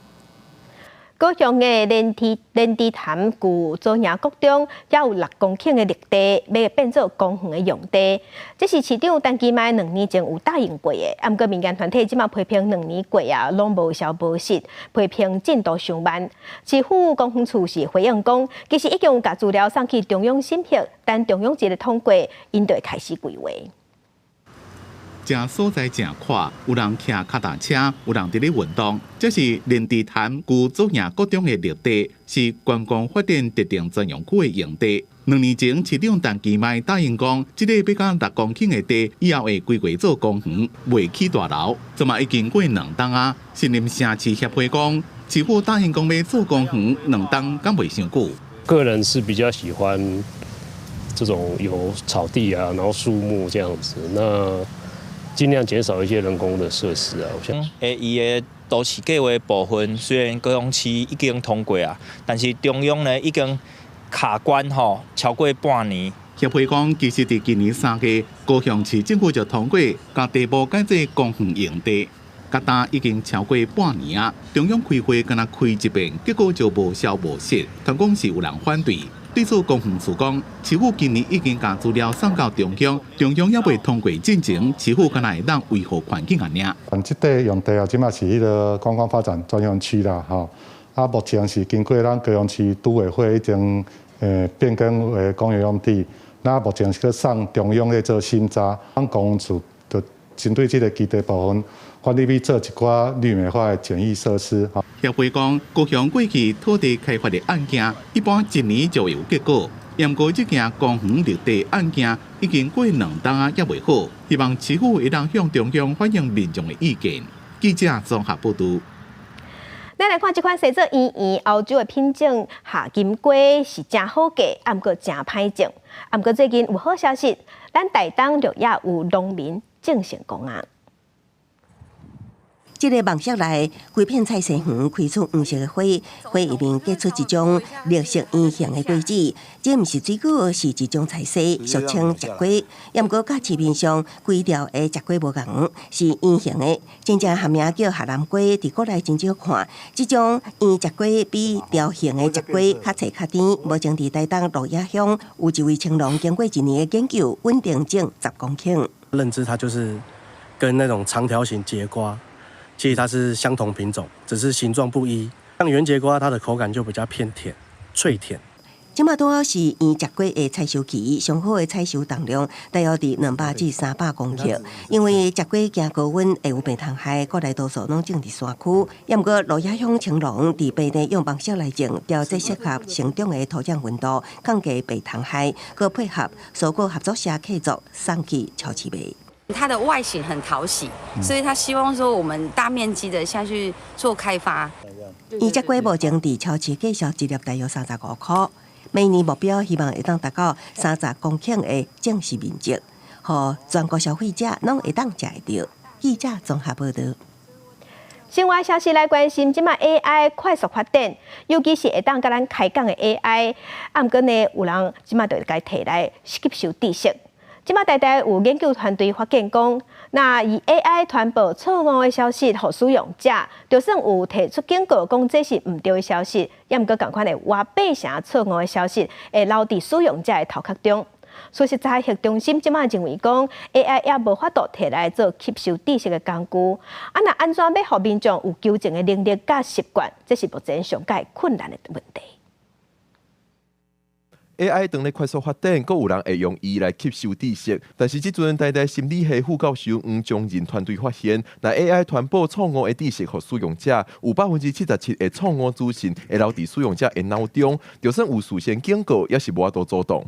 高雄的蓮池潭舊左營國中，猶有6公頃的綠地，欲變做公園的用地。這是市長陳其邁2年前有答應過的，毋過民間團體這馬批評2年過啊，攏無消無息，批評進度傷慢。市府公園處是回應講，其實已經有共資料送去中央審核，等中央一个通過，𪜶就會開始規劃。這所在誠闊，有人騎跤踏車，有人佇咧運動。這是蓮池潭舊左營國中的綠地，是觀光發展特定專用區的用地。2年前，市長陳其邁答應講，這個欲甲6公頃的地，以後會規劃做公園，袂起大樓。這馬已經過2冬啊，新林城市協會講，市府答應講欲做公園，2冬敢袂傷久？個人是比較喜歡這種有草地啊，然後樹木這樣子。那盡量減少一些人工的設施啊，我想。伊的都市計劃部分雖然高雄市已經通過啊，但是中央呢已經卡關吼超過半年。協會講，其實佇今年3月，高雄市政府就通過，共地目改做公園用地，佮今已經超過半年啊。中央開會敢若開一遍，結果就無消無息，傳講是有人反對。對此，公園處講，市府今年已經共資料送到中央，中央猶未通過進前，市府敢若會當維護環境按呢。阮這塊用地啊，這馬是彼个觀光發展專用區啦，吼。啊，目前是經過咱高雄市都委會已經變更為公園用地，那目前是閣送中央咧做審查，咱公園處就針對這个基地部分，法律去做一寡綠美化的簡易設施。協會講，高雄過去土地開發的案件，一般一年就會有結果。毋過這件公園綠地案件已經過2冬啊，猶未好。希望市府會當向中央反映民眾的意見。記者綜合報導。咱來看這款生做圓圓歐洲的品種夏金瓜是誠好價，毋過誠歹種。毋過最近有好消息，咱台東鹿野有農民種成功啊！這个網室內，規片菜園開出黃色的花，花裡面結出一種綠色圓形的果子。這毋是水果，是一種菜蔬，俗稱節瓜。毋過佮市面上規條的節瓜無仝，是圓形的。真正學名叫珈南瓜，佇國內真少看。這種圓節瓜比條形的節瓜較脆較甜。目前佇台東鹿野鄉有一位青農，經過一年的研究，穩定種10公頃。認知它就是跟那種長條形節瓜。其實它是相同品種，只是形狀不一。像圓節瓜，它的口感就比較偏甜、脆甜。這馬拄好是圓節瓜的採收期，上好的採收重量大約佇200至300公克。因為節瓜驚高溫會有病蟲害，國內多數攏種佇山區。毋過鹿野鄉青農佇平地用方式來種，調節適合成長的土壤溫度，降低病蟲害，閣配合蔬果合作社契作送去超市賣。它的外形很討喜，所以他希望說我們大面積的下去做開發。圓節瓜目前佇超市價售一粒大約35塊，明年目標希望會當達到30公頃的種植面積，予全國消費者攏會當食會著。記者綜合報導。新聞消息來關心，這馬 AI 快速發展，尤其是會當佮咱開講的 AI，啊，毋過呢，有人這馬就共提來吸收知識。這馬台大有研究團隊發現講，若以 AI 傳播錯誤的消息予使用者，就算有提出警告講這是毋對的消息，猶毋過仝款會活變成錯誤的消息，會留佇使用者的頭殼中。事實查核中心這馬認為講，AI 猶無法度提來做吸收知識的工具。啊，若按怎欲予民眾有求證的能力佮習慣，這是目前上蓋困難的問題。 AI 當咧快速發展，閣有人會用伊來吸收知識。但是這陣台大心理系副教授黃忠仁團隊發現，若 AI 傳播錯誤的知識予使用者，有77%的錯誤資訊會留佇使用者的腦中，就算有事先警告，也是無法度阻擋。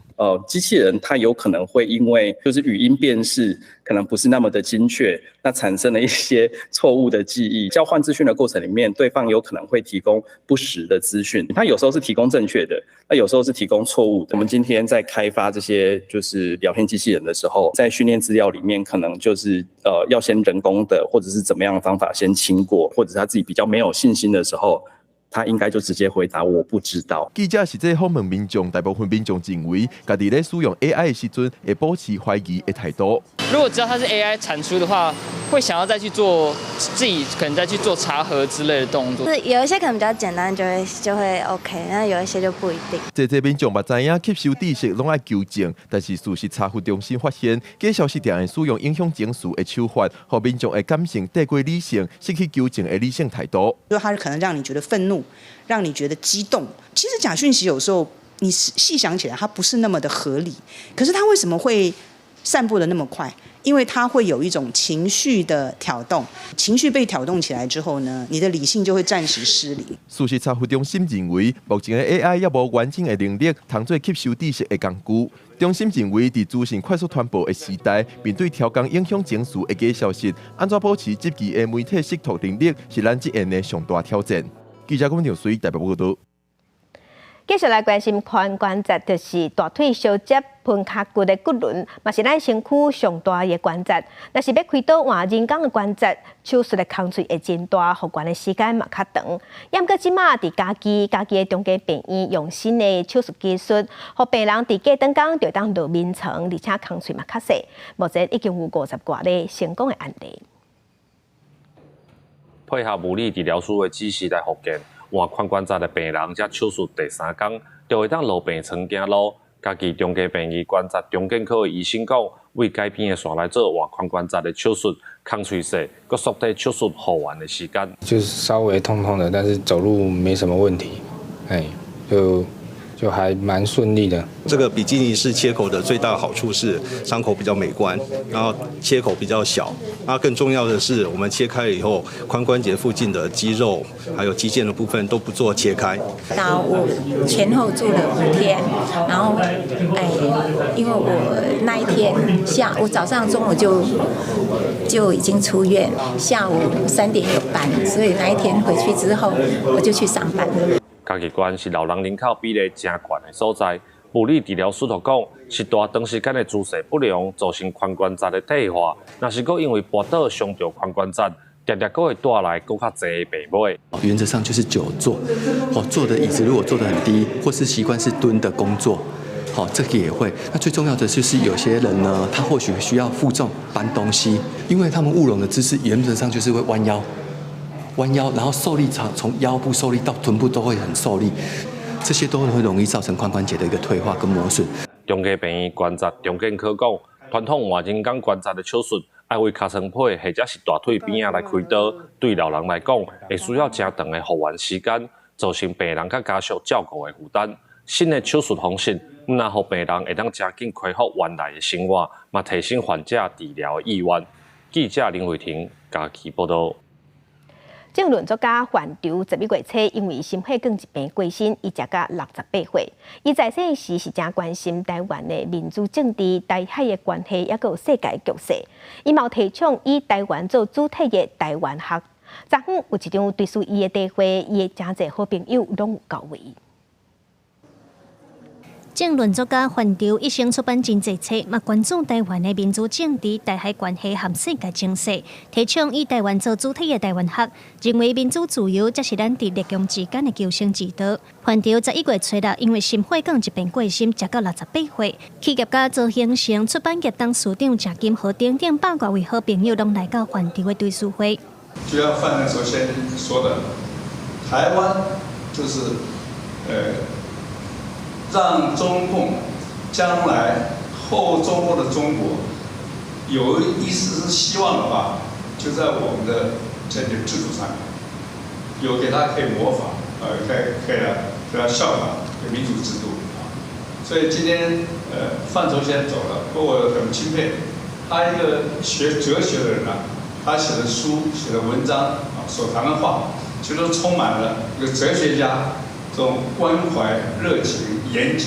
機器人它有可能會因為就是語音辨識可能不是那麼的精確，那產生了一些錯誤的記憶。交換資訊的過程裡面，對方有可能會提供不實的資訊，他有時候是提供正確的，那有時候是提供錯誤。我們今天在開發這些就是聊天機器人的時候，在訓練資料裡面，可能就是要先人工的，或者是怎麼樣的方法先清過，或者是他自己比較沒有信心的時候，他應該就直接回答我不知道。記者實際訪問民眾，大部分民眾認為，家己咧使用 AI 的時陣，會保持懷疑的態度。如果知道它是 AI 產出的話，會想要再去做自己可能再去做查核之類的動作。是有一些可能比較簡單，就會 OK，那有一些就不一定。這濟民眾嘛知影吸收知識攏愛求證，但是事實查核中心發現，假消息定會使用影響情緒的手法，予民眾的感性帶過理性，失去求證的理性態度。就它可能讓你覺得憤怒，讓你覺得激動。其實假訊息有時候你細想起來，它不是那麼的合理。可是它為什麼會散布得那麼快？因為它會有一種情緒的挑動，情緒被挑動起來之後呢，你的理性就會暫時失靈。事實查核中心認為，目前的 AI 猶無完整的能力，通做吸收知識的工具。中心認為，佇資訊快速傳播的時代，面對刁工影響情緒的假消息，按怎保持積極的媒體識讀能力，是咱這下的上大挑戰。記者龚長水台北報道。繼續來關心髖關節，就是大腿相接盆髂骨的骨輪，嘛是咱身軀上大的關節。若是欲開刀換人工的關節，手術的工序會真大，復原的時間嘛較長。猶毋過這馬佇嘉義的長庚病院用新的手術技術，予病人佇隔轉工就會當落眠床，而且工序嘛較細。目前已經有五十外例成功的案例。配合物理治療師的指示來復健。換髖關節的病人，這手術第三工就會當落病床行路。嘉義長庚病院關節重建科的醫生講，為該邊的線來做換髖關節的手術，工序細，閣縮短手術復原的時間。就是稍微痛痛的，但是走路沒什麼問題，哎，就還蠻順利的。這個比基尼式切口的最大好處是傷口比較美觀，然後切口比較小。那更重要的是，我們切開以後，髖關節附近的肌肉還有肌腱的部分都不做切開。那我前後住了5天，然後哎，因為我那一天下午早上中午就已經出院，下午3點有班，所以那一天回去之後我就去上班了。嘉義縣是老人人口比例誠懸的所在。物理治療師就講，是大長時間的姿勢不良造成髖關節的退化，若是閣因為跋倒傷著髖關節，定定閣會帶來閣較濟的病尾。原則上就是久坐，哦，坐的椅子如果坐得很低，或是習慣是蹲的工作，好，這個也會。那最重要的就是有些人呢，他或許需要負重搬東西，因為他們務農的姿勢原則上就是會彎腰，彎腰，然後受力從腰部受力到臀部都會很受力。這些都會容易造成髖關節的一個退化跟磨損。長庚病院關節重建科講，傳統換人工關節的手術，愛為尻川皮或者是大腿邊仔來開刀，對老人來講，會需要誠長的復原時間，造成病人佮家屬照顧的負擔。新的手術方式，毋但予病人會當誠緊恢復原來的生活，嘛提升患者治療的意願。記者林慧婷嘉義報道。政論作家范疇11月初因為心血管疾病過身，伊食甲68歲。伊在世時是誠關心台灣的民主政治、台海的關係，抑閣有世界局勢。伊嘛有提倡以台灣做主體的台灣學。昨昏有一場追思伊的茶會，伊的誠濟好朋友攏有到位。政論作家范疇一生出版真濟冊，嘛關注台灣的民主政治、台海關係和世界情勢，提倡以台灣做主體的台灣學，認為民主自由才是咱佇列強之間的求生之道。范疇11月初六，因為心血管疾病過身，食到68歲。企業家曹興誠、出版業董事長鄭金河等等百外位好朋友，攏來到范疇的追思會。就像范疇先生說的，台灣就是讓中共將來後中共的中國有一絲絲希望的話，就在我們的這個制度上面，有給他可以模仿，可以來給他效仿的民主制度啊。所以今天范疇先生走了，不過我很欽佩他一個學哲學的人啊，他寫的書、寫的文章啊，所談的話，其實都充滿了一個哲學家這種關懷、熱情、嚴謹，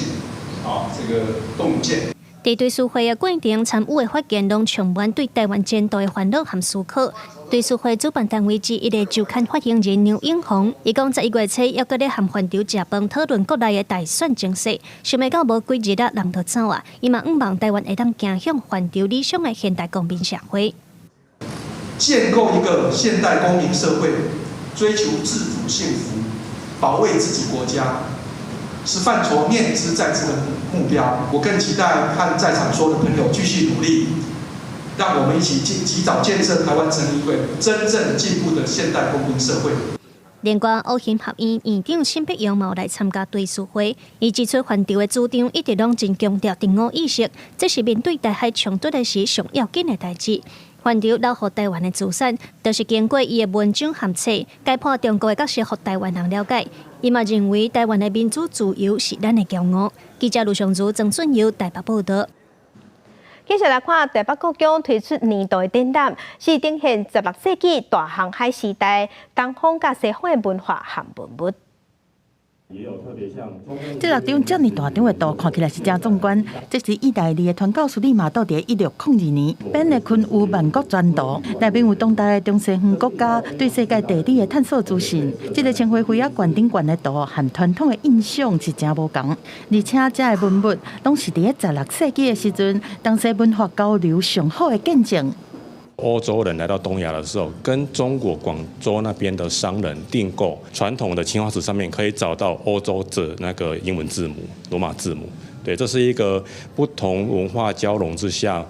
啊，這個洞見。佇追思會的過程，參與的發言攏充滿對台灣前途的煩惱和思考。追思會主辦單位之一的週刊發行人梁永紅，伊講11月初猶閣咧和范疇食飯討論國內的大選情勢，想袂到無幾日啊，人就走啊。伊嘛向望台灣會當走向范疇理想的現代公民社會，建構一個現代公民社會，追求自主幸福，保衛自己國家，是范疇念茲在茲的目標。我更期待和在場所有的朋友繼續努力，讓我們一起及早建設台灣成為一個真正進步的現代公民社會。另外，烏興學院院長沈伯洋嘛來參加追思會，伊指出范疇的主張一直攏真強調敵我意識，這是面對台海衝突的時上要緊的代誌。范疇留予台灣的資產，就是經過伊的文章和冊解剖中國的角色，予台灣人了解。伊嘛認為台灣的民主自由是咱的驕傲。記者盧尚如、曾俊佑台北報導。繼續來看台北故宮推出年度的展覽，是呈現16世紀大航海時代東方佮西方的文化和文物。這六張遮爾大張的圖看起來是誠壯觀。這是意大利的傳教士利瑪竇佇1602年編的《昆有萬國全圖》，內面有當代的中西方國家對世界地理的探索資訊。這個青花杯仔罐頂懸的圖和傳統的印象是誠無仝，而且這个文物攏是佇咧16世紀的時陣，東西文化交流上好的見證。歐洲人來到東亞的時候，跟中國廣州那邊的商人訂購傳統的青花瓷上面可以找到歐洲的那個英文字母、羅馬字母。對，這是一個不同文化交融之下，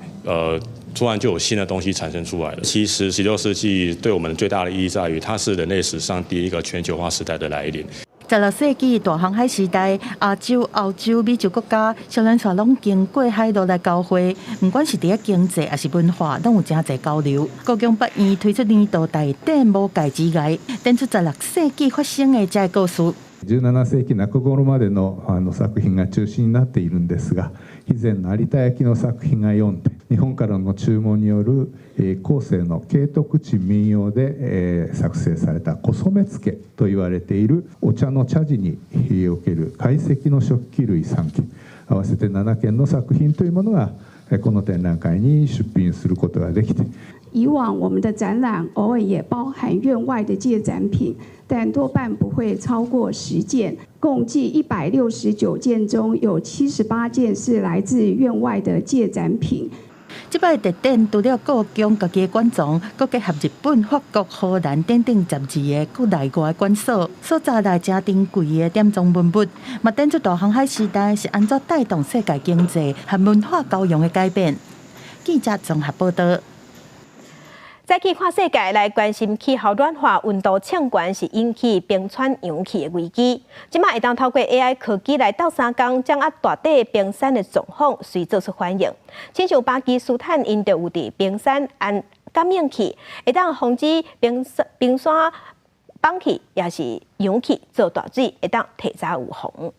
突然就有新的東西產生出來了。其實16世紀對我們最大的意義在於，它是人類史上第一個全球化時代的來臨。16世紀大航海時代，亞洲、歐洲、美洲國家，小輪船攏經過海路來交匯，毋管是佇咧經濟抑是文化，攏有誠濟交流。故宮博物院推出年度大展無界之外，展出16世紀發生的這个故事。 17世紀中頃までの作品が中心になっているんですが、肥前の有田焼の作品が4点、日本からの注文による後世の景徳鎮民窯で作成された古染付と言われているお茶の茶事における懐石の食器類3件、合わせて7件の作品というものがこの展覧会に出品することができて。以往我們的展覽偶爾也包含院外的借展品，但多半不會超過10件。共計169件中有78件是來自院外的借展品。這擺特展除了故宮家己的館藏，閣結合日本、法國、荷蘭等等12個國內外館所所集來誠珍貴的典藏文物，嘛展出大航海時代是按怎帶動世界經濟和文化交融的改變。記者綜合報導。再去看世界來關心氣候暖化、溫度升懸是引起冰川融去的危機。這馬會當透過 AI 科技來鬥相共，掌握大地冰山的狀況，隨做出反應。親像巴基斯坦，𪜶就有佇冰山安感應器，會當防止冰山崩去，抑是融去做大水，會當提早預防。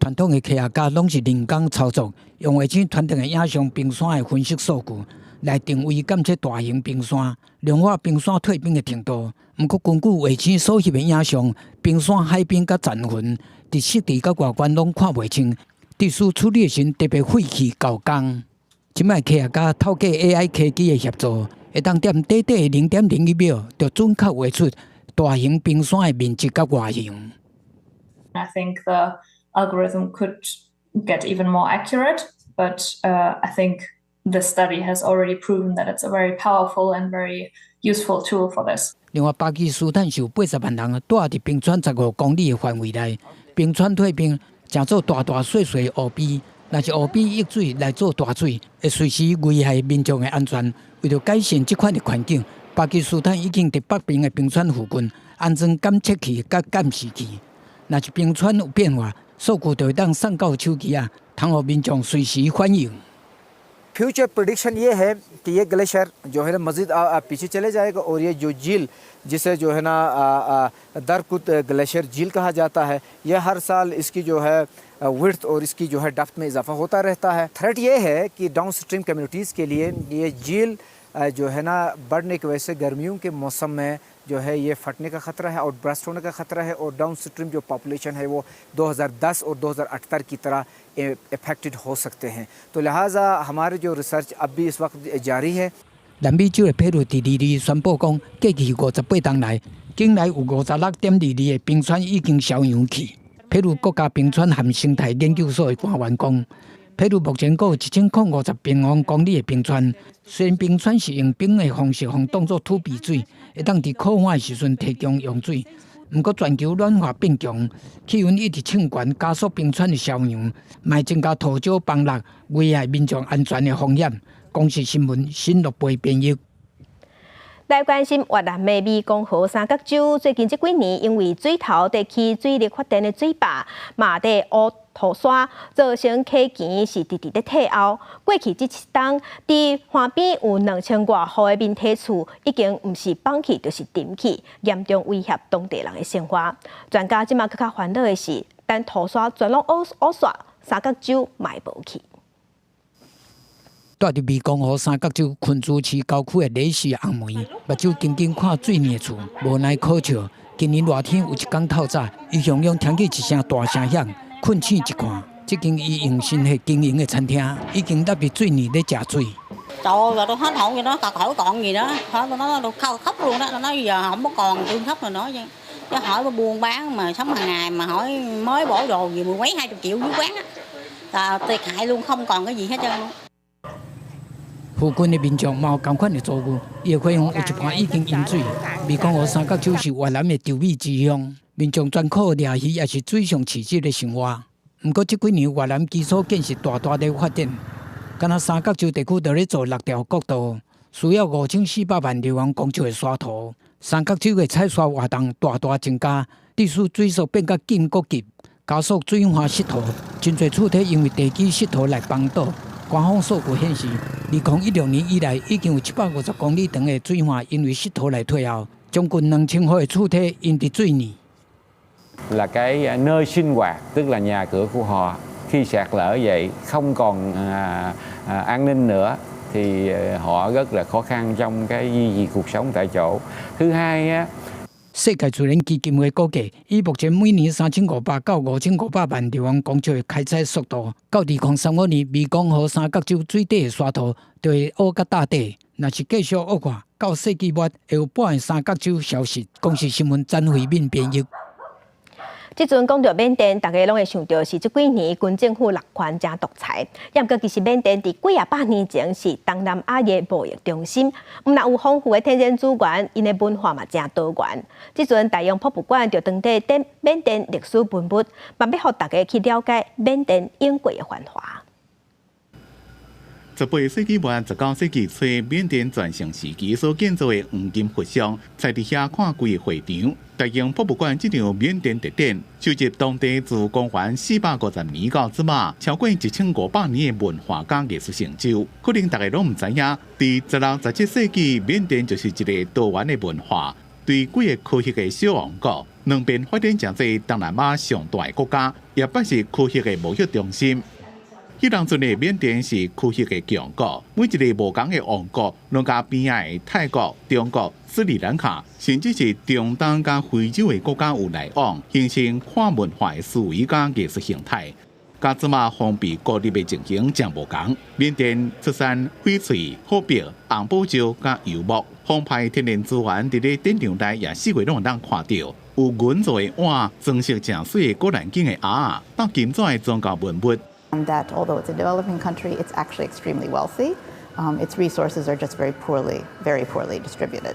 傳統的科學家攏是人工操作，用衛星傳遞的影像、冰山的分析數據來定位監測大型冰山、量化冰山退冰的程度。毋過根據衛星所翕的影像，冰山海冰佮殘痕，佇實地佮外觀攏看袂清，佇需處理的時特別費氣厚工。這擺科學家透過 AI 科技的協助，會當踮短短的0.01秒，就準確畫出大型冰山的面積佮外形。 I think the algorithm could get even more accurate. But I think the study has already proven that it's a very powerful and very useful tool for this. 另外，巴基斯坦有80萬人蹛佇冰川15公里的範圍內，冰川退冰，成做大大細細的湖邊。若是湖邊溢水來做大水，會隨時危害民眾的安全。為著改善這款的環境，巴基斯坦已經佇北邊的冰川附近安裝監測器佮監視器。若是冰川有變化，數據就會當送到手機仔，通予民眾隨時反應。 Future prediction ये है कि ये glacier जो है ना मज़ीद पीछे चले जाएगा और ये जो झील जिसे जो है ना दरकुत glacier झील कहा जाता है, यह हर साल इसकी जो है विड्थ और इसकी जो है डेप्थ में इजाफा होता रहता है। थ्रेट ये है कि down stream communities के लिए ये झील जो है ना बढ़ने की वजह से गर्मियों के मौसम में जो है ये फटने का ख़तरा है और बर्स्ट होने का ख़तरा है और डाउन स्ट्रीम जो पॉपुलेशन है वो 2010 और 2078 की तरह इफेक्टेड हो सकते हैं। तो लिहाजा हमारे जो रिसर्च अब भी इस वक्त जारी है। 南美洲的秘魯佇22日宣布講，過去58冬來，境內有56.22个冰川已經消融去。秘魯國家冰川和生態研究所的官員講，秘魯目前閣有1050平方公里的冰川。雖然冰川是用冰的方式，予當做儲備水，會當佇渴旱的時陣提供用水。毋過全球暖化變強，氣溫一直衝懸，加速冰川的消融，嘛會增加土石崩落，危害民眾安全的風險。公視新聞新樂貝編譯。來關心越南的湄公河三角洲，最近這幾年因為水頭佇起水力發電的水壩，嘛佇挖土沙，造成溪墘是直直咧退後。過去這7冬，佇岸邊有2000外戶的民宅厝，已經毋是崩去就是沉去，嚴重威脅當地人的生活。專家這馬閣較煩惱的是，等土沙全攏挖挖煞，三角洲嘛會無去。蹛佇湄公河三角洲昆珠市郊區的雷氏紅梅，目睭緊緊看水泥的厝，無奈可笑。今年熱天有一工透早，伊雄雄聽見一聲大聲響，睏醒一看，這間伊用心血經營的餐廳已經納入水泥咧食水。 Trời ơi, tôi hết hồn vậy đó, khỏi còn gì đó, thôi tôi nói tôi khóc, khóc luôn đó, tôi nói giờ không có còn tôi khóc rồi nói chứ. Chứ hỏi tôi buôn bán mà sống hàng ngày mà hỏi mới bỏ đồ gì mười mấy hai chục triệu dưới quán á, là thiệt hại luôn, không còn cái gì hết trơn luôn. 附近的民眾嘛有仝款的遭遇，伊的花園有一半已經淹水。湄公河三角洲是越南的稻米之鄉，民眾全靠掠魚抑是水上市集咧生活。毋過這幾年越南基礎建設大大咧發展，敢若三角洲地區就咧做六條國道，需要5400萬立方公尺的沙土。三角洲的採沙活動大大增加，致使水速變甲更閣急，加速水岸失土。真濟厝體因為地基失土來崩倒。官方數據顯示，2016年以來，已經有750公里長的水岸因為失土來退後，將近2000戶的厝體淹佇水內。 Là cái nơi sinh hoạt, tức là nhà cửa của họ khi sạt lở vậy không còn an ninh nữa thì họ rất là khó khăn trong cái duy trì cuộc sống tại chỗ. Thứ hai á, 世界自然基金會估計，以目前每年3500到5500萬立方公尺的開採速度，到2035年，湄公河三角洲水底的沙土就會挖甲到底。若是繼續惡化，到世紀末會有半個三角洲消失。公視新聞詹慧敏編譯。這陣講著緬甸，大家攏會想著是這幾年軍政府攏權誠獨裁。毋過其實緬甸佇幾仔百年前是東南亞的貿易中心，毋但有豐富的天然資源，𪜶的文化嘛誠多元。這陣大英博物館就當地展緬甸歷史文物，嘛欲予大家去了解緬甸永過的繁華。18世紀末、19世紀初，緬甸全盛時期所建造的黃金佛像，在佇遐看規个會場。大英博物館這場緬甸特展，收集當地自公元450年到這馬，超過1500年的文化佮藝術成就。可能大家攏毋知影，佇16、17世紀，緬甸就是一個多元的文化，對幾个區域的小王國，兩邊發展成做東南亞上大的國家，也捌是區域的貿易中心。彼當陣的緬甸是區域的強國，每一个無仝的王國，攏佮邊仔的泰國、中國、斯里蘭卡，甚至是中東佮非洲的國家有來往，形成跨文化的思維佮藝術形態。佮這馬封閉孤立的情形誠無仝。緬甸出產翡翠、琥珀、紅寶石佮油木，澎湃天然資源佇咧展場內也四圍攏會當看著，有銀做的碗、裝飾誠媠的古蘭經的盒仔，到金紙的宗教文物。 That although it's a developing country, it's actually extremely wealthy. Its resources are just very poorly, very poorly distributed.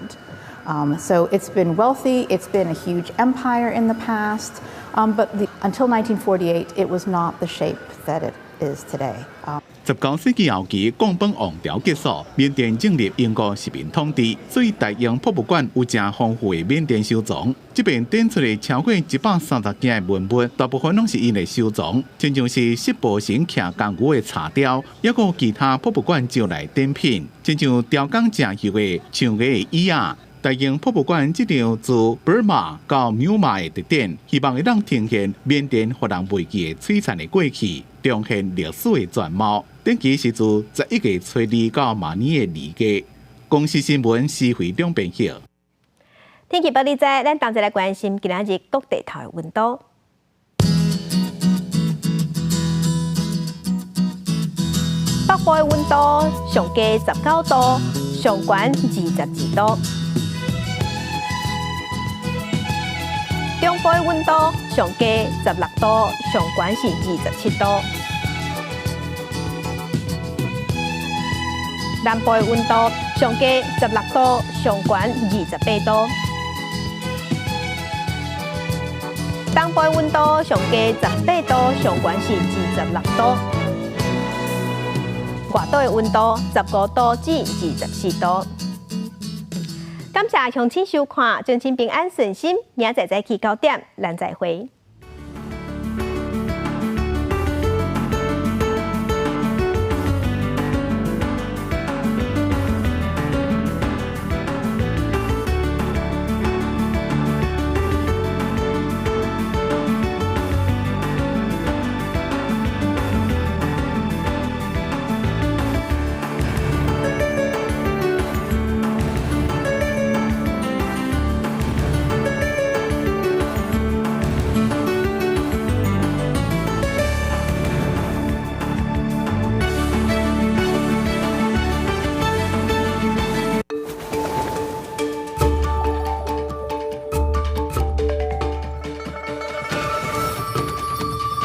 So it's been wealthy, it's been a huge empire in the past, but until 1948, it was not the shape that it is today. 19世紀後期，貢榜王朝結束，緬甸進入英國殖民統治，所以大英博物館有誠豐富的緬甸收藏。這遍展出的超過130件的文物，大部分攏是𪜶的收藏，親像是釋婆神騎公牛的茶雕，抑閣有其他博物館借來展品，親像雕工誠幼的象牙的椅仔。大英博物館這場自 Burma 到 Myanmar 的特展，希望會當呈現緬甸予人袂記的璀璨的過去，重現歷史的全貌。展期是自11月初2到明年的2月。公視新聞施惠兩編譯。天氣報你知，咱同齊來關心今仔日各地頭的溫度。北部的溫度上低19度，上懸22度。中部的溫度上低16度，上懸是27度。南部的溫度上低16度，上懸28度。東部的溫度上低18度，上懸是26度。外島的溫度15度至24度。感謝鄉親收看，尊親平安順心，明仔載早起9點，咱再會。